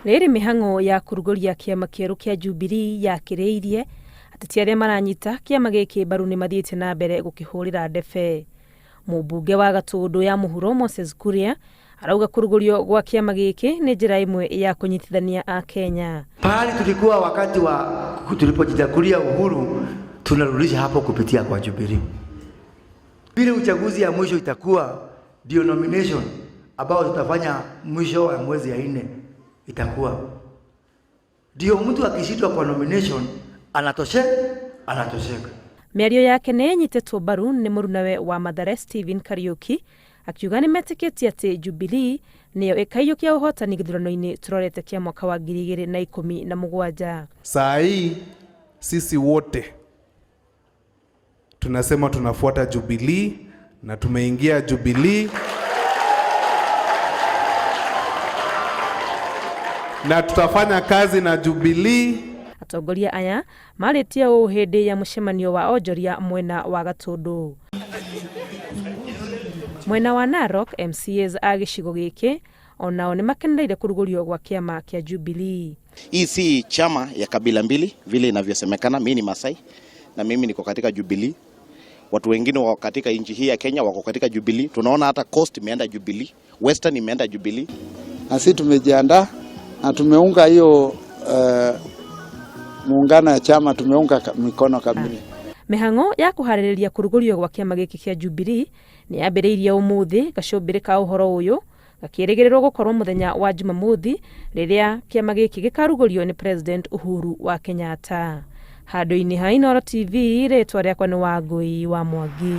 Rĩrĩ mĩhang'o ya kũrugũria kĩama kĩerũ kĩa Jubilee yakĩrĩirie, ateti arĩa maranyita kĩama gĩkĩ mbaru nĩ mathiĩte na mbere gũkĩhũrĩra ndebe. Mũmbunge wa Gatũndũ ya Mũhuro Moses Kuria arauga kũrugũrio gwa kĩama gĩkĩ nĩ njĩra ĩmwe ya kũnyitithania Akenya. Pahali tulikuwa wakati wa tulipojinyakulia uhuru, tunarudisha hapo kupitia kwa Jubilee. Vile uchaguzi ya mwisho itakuwa ndio nomination ambao tutafanya mwisho wa mwezi ya nne itakuwa ndio mtu akishindwa kwa nomination anatoshe anatosheka. Mĩario yake nĩ ĩnyitĩtwo mbaru nĩ mũrunawe wa Mathare Stephen Kariuki akiuga nĩ metĩkĩtie atĩ Jubilee nĩyo ĩkaiyũkia ũhotani gĩthurano-inĩ tũrorete kĩa mwaka wa 2017. Saa hii sisi wote tunasema tunafuata Jubilee na tumeingia Jubilee na tutafanya kazi na Jubilee. Atongoria aya marĩtie ũũ hĩndĩ ya mũcemanio wa onjoria mwena wa Gatũndũ. Mwena wa Narok, MCAs a gĩcigo gĩkĩ onao nĩ makenereire kũrugũrio gwa kĩama kĩa Jubilee. Hii si chama ya kabila mbili vile inavyosemekana. Mimi ni Masai na mimi niko katika Jubilee. Watu wengine wako katika nchi hii ya Kenya wako katika Jubilee. Tunaona hata Coast imeenda Jubilee, Western imeenda Jubilee. Na sisi tumejiandaa na tumeunga hiyo muungano ya chama tumeunga mikono kamili. Mĩhang'o ya kũharĩrĩria kũrugũrio gwa kĩama gĩkĩ kĩa Jubilee nĩ yambĩrĩirie ũmũthĩ. Gacũmbĩrĩ ka ũhoro ũyũ gakĩrĩgĩrĩrwo gũkorwo mũthenya wa Jumamothi rĩrĩa kĩama gĩkĩ gĩkarugũrio nĩ President Uhuru wa Kenyatta. Handũ-inĩ ha Inooro TV, rĩtwa rĩakwa nĩ Wangũi wa Mwangi.